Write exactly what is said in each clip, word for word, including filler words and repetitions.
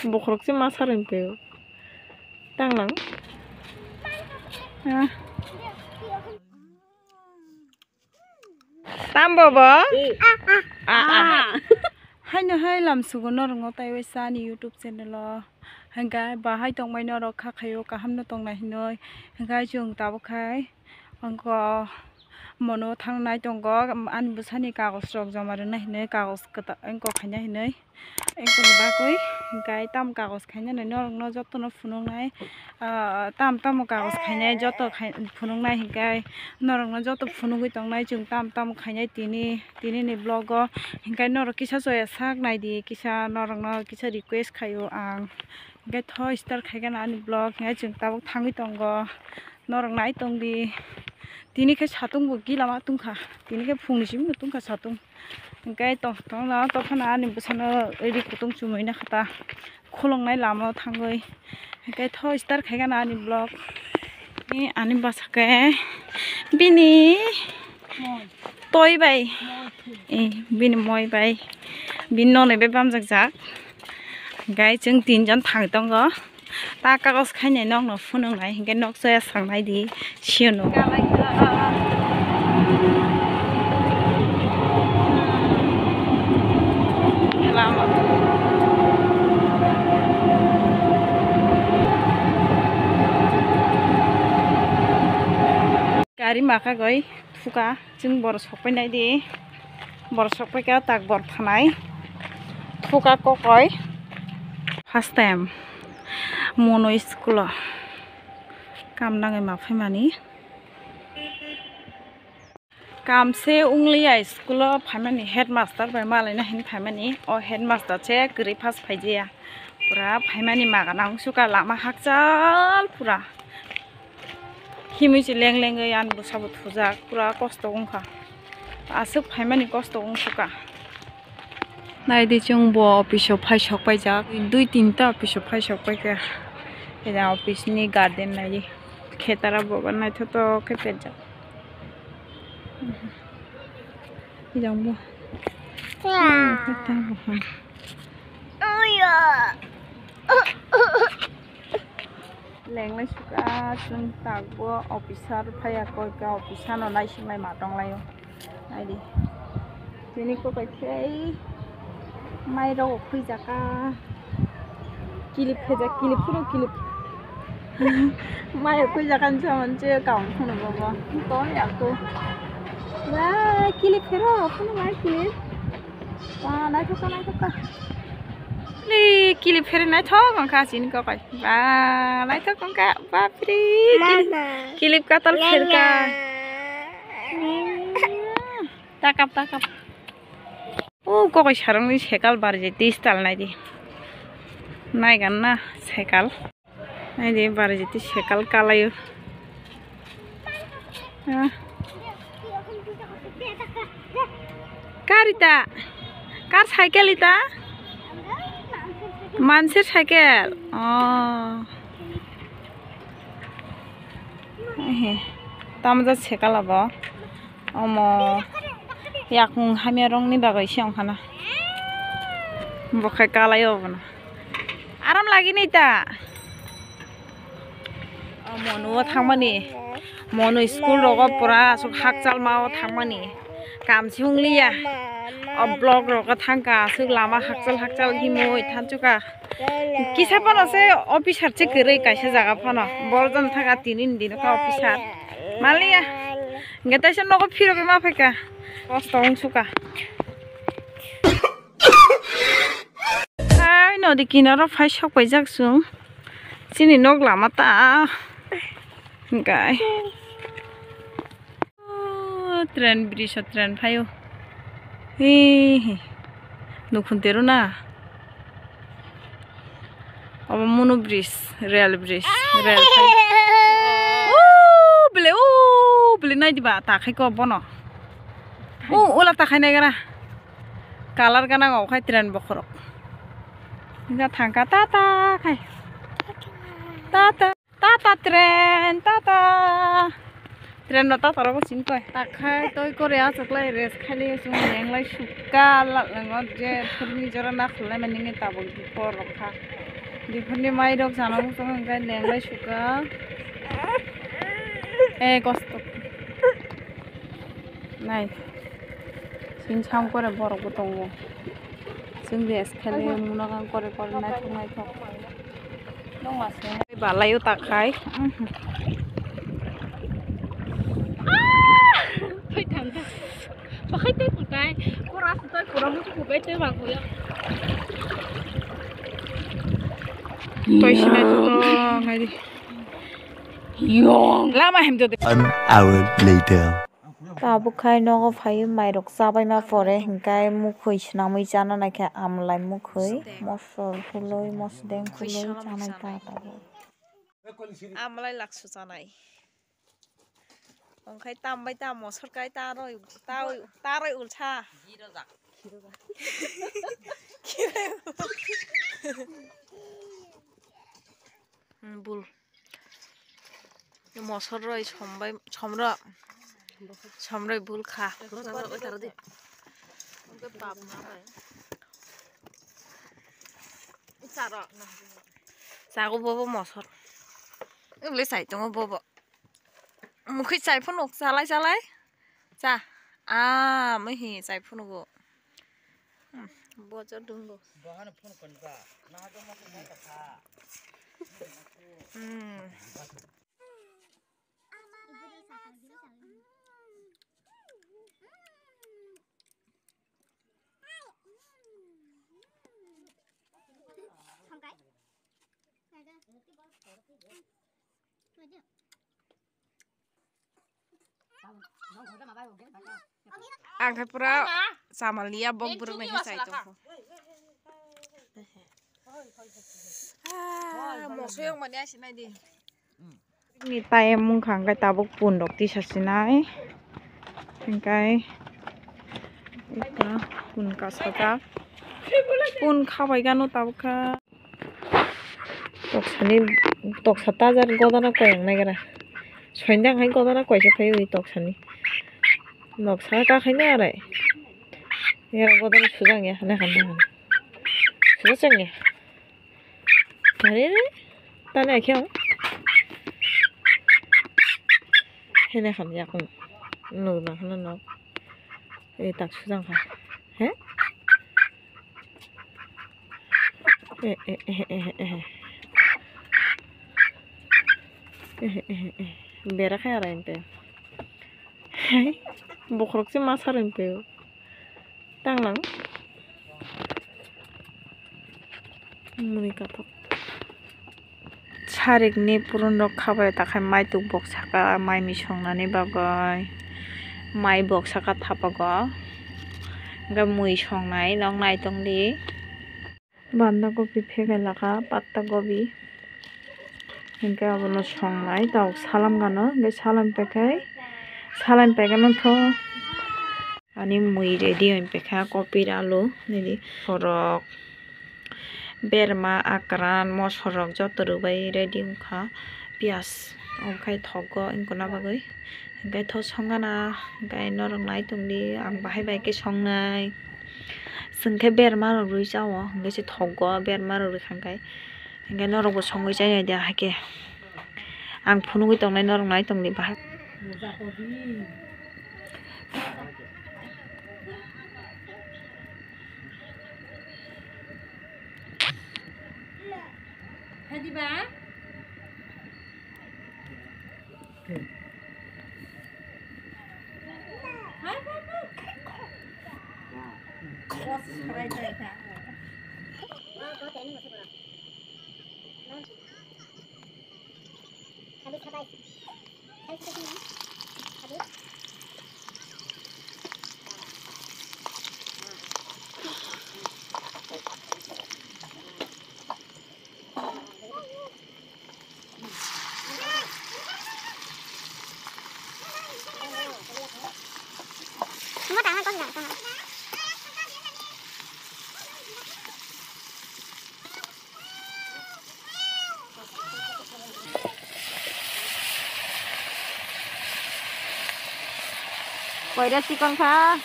Bokhorok se ma sarani tei o. Tang nang. Ah. Tambo bo? Ah, ah. Haino hai lam sugo norokno taiwi sa ani YouTube channel o. Hingkhe bahai tongmai norok kha khaio kaham no tongnai hinwi. Hingkhe chwng tabuk khai wngkha mono thangnai tongo, ani bwsani kagoj rok joma rwna hinwi kagoj kwtal wngkha khaina hinwi. Ekoni bagwi hingkhe tamo kagoj khainani norokno jotono phunuknai, ah, tamo tamo kagoj khainai joto khai-, phunuknai hingkhe norokno joto phunugwi tongnai chwng tamo tamo khainai tini, tinini vlog o. Hingkhe norok kisa soya sak naidi, kisa norokno kisa request khaio ang. Hingkhe tho start khaikhe ani vlog, hingkhe chwng tabuk thangwi tongo, norok nai tongdi. Tini khe satung bo gila ma tungkha, tini khe phungni simi no tungkha satung. Hingkhe tong tong no tongphano ani bwsano ri kutung chumui nakha ta khulungnai lama o thangwi. Hingkhe tho start khaikhe ani vlog. Ni ani bwsa khe bini toi bai. Eh, bini moi bai. Bini nonwi bai bamjak jak. Hingkhe chwng tinjon thang tongo. Ta kagos khainai nokno phunuknai, hingkhe nok soya sangnai di, siyano. Gari maka goi thuka. Chwng borok sokpai nai di, borok sokpai kha tak bor phanai thuka kokoi. First time mono school o kam nangwi ma phaimani. Kam se wngliya school o phaimani, headmaster bai malaina hin phaimani. O headmaster se kwrwi pass phaijaya. Pura phaimani magana wngsuka, lama hakchal pura. Himwi se leng lengwi ani bwsabo thujak, pura kosto wngkha. Aswk phaimani kosto wngsuka. Naidi chwng bo office o phai sok paijak, dui tinta office o phai sok paikha. Eda office ni garden naidi khetara bo naithotok khe pejak. Ejang bo. Leng lai suka chwng tak bo officer phaiya koi ka officer no naising lai ma tong lai o. Naidi. Tini kokai khe mai rok khoi jaka. Kilip khejak, kilip phuru kilip. Mai khoi jaka ni saman se kaun phunu bobo. Ton ya ko. Ba, kilip phero, phunu mai kilip. Ba, naithok ka, naithok ka. Ni kilip phere naithok wngkha chini kokai. Ba, naithok wngkha. Bapre. Kilip, kilip katal pherka. Takap, takap. O kokai sarangni sekal barjeti stal naidi. Naigan na sekal. Naidi barjeti sekal kalaio. Ah. Kar ita? Kar cycle ita? Manser cycle. Oh. Ehe. Tamjak sekal abo. Omo yakung hamya rongni bagwi se wngkhana. Bo khe kalai obono. Aram lagini ta. Omo nuo thangmani. Mono school rogo pura aswk hakchal mao thangmani. Kam se wngliya. O block rogo thangkha aswk lama hakchal hakchal himwi thansuka. Kisa phano se officer se kwrwi kaisa jaga phano. Borok jani thangkha tini ni dino kha officer. Maliya. Hingke teisa nogo phirogwi ma phaikha. Kosto wngsuka. Hai nodi kinaro phai sok paijak chwng. Chini nok lama ta. Hingkai. Oh, train bridge o train phaio. He he. Nukhun teru na. Obo mono bridge, rail bridge, rail phai. Ooh, bele, ooh, bele nai diba, ta khai ko bono. Ooh, ula ta khai nai gara. Color gana ngau khai train bokhorok. Ga thangka ta ta khai. Ta ta. Tata train, tata. Train no ta toro bo sing koi. Takhai toi kore achuklai rest khailai chwng lenglai sukha lalngo je phurni jora nakhwlai mani nge tabuk diphor rokha. Diphurni mai rok jana muchung hwnkhe lenglai sukha. Eh, kosto. Nai. Sing sam kore borok bo tongo. Chwng rest khailai muna kang kore kore naithok naithok. Balai o takhai. Pakai tei kutai, kora kutai, kora mutu kubai tei baguya. Toi sinai to ngai di. Lama hem to de. An hour later. Tabuk khai nogo phaiwi mairok chabaima pore hinkhe mukhwi swnamwi chana naikhe amlai mukhwi mosol khuloi mosdeng khuloi chanai ta tabuk. Amlai laksu chanai. Ongkhai tambai ta mosor kai taroi taroi taroi ulsa. Bul. Mosor roi sombai somro somroi bul kha. Chago bobo mosor. Ebole chai tongo bobo. Mukhui chai phunuk chalai chalai. Cha. Ah, mihi chai phunugo. Hmm, bojo dungo. Bohano phone konba. Naha do mo konba ta kha. Hmm. Ang khe pura chamaliya bok bwrwk nai khe chai tongkho. Ah, moso yong mani asi nai di. Ni tai mung kha hwnkhe tabuk pun rok tisa sinai. Hwnkhe eka pun kasajak. Pun khabai gano tabuk kha. Toksani toksa tajar godana koi ang naigra. Soindang hai godana koisa phaiwi toksani. Noksa kakhai no arai. Era godana sujang ya hana hana hana. Sujang ya. Tare re. Tane akhya. Hene khan yakung. Nukna hana nok. Ei tak sujang kha. He? Eh, eh, eh, eh, eh. Eh, eh, eh, eh. Bera khai arai pe. Hai. Bokhorok se ma sarai pe. Tanglang. Muni katok. Sarikni purun rok khabai takhai maituk bok saka mai mi songnani bagwi mai bok saka thapago hwnkhe mui songnai nok nai tongdi. Banda gobi phekai laka patta gobi hwnkhe abono songnai tabuk salam gano hwnkhe salam pekhai salam pegano tho. Ani mui ready oi pekha, kopi, alu, nini sorok, berma, akran, mosorok joto rwbai ready wngkha, piyaj wngkhai thogo wngkuna bagwi, hwnkhe tho songana, hwnkhe norok nai tongdi, ang bahai bai khe songnai, chwngkhe berma rok rwi chao, hwnkhe se thogo berma rok rwkha hwnkhe, hwnkhe norokbo songwi chai naidi ahai khe. Ang phunugwi tongnai norok nai tongdi bahai. Koira chikon kha.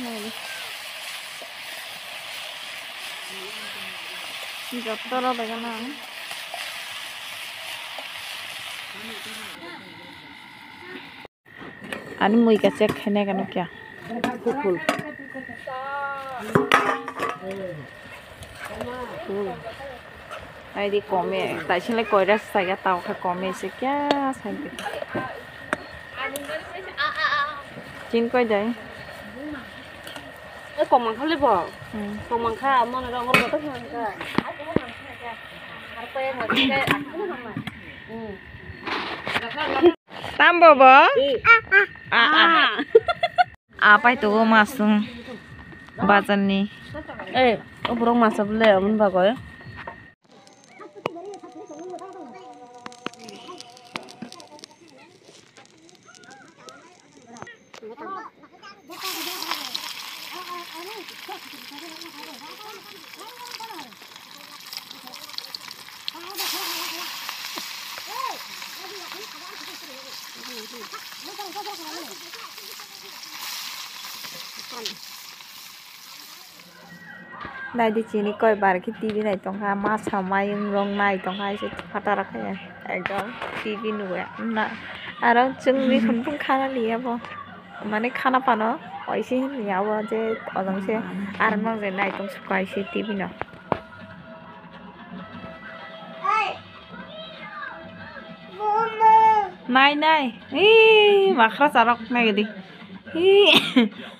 Nai. Jotto rw bai gana. Ani mui ka check khaina kano kya? Kukul. Ai di kome, tai sile koira saya tau kha kome se kya sai. Chin koi dai. E komang kha le bo. Hmm. Komang kha, mon rong rong to kha. Ar koi mo kha. Hmm. Tambo bo? Ah, ah. Ah. Apai tugo masung bazar ni. Eh, oborok masa bole, amon bagoi. Naidi chini koi bar khe T V nai tongkha, masa mayung rok nai tongkha, hai se phataro khe ekdom T V nugwi na aro chwngwi hwnphung khana liya bo, mane khana phano oise hinliya bo je ojang se aro nang je nai tong sukha hai se T V no. Nai nai, ee makhra charok nai gidi, ee.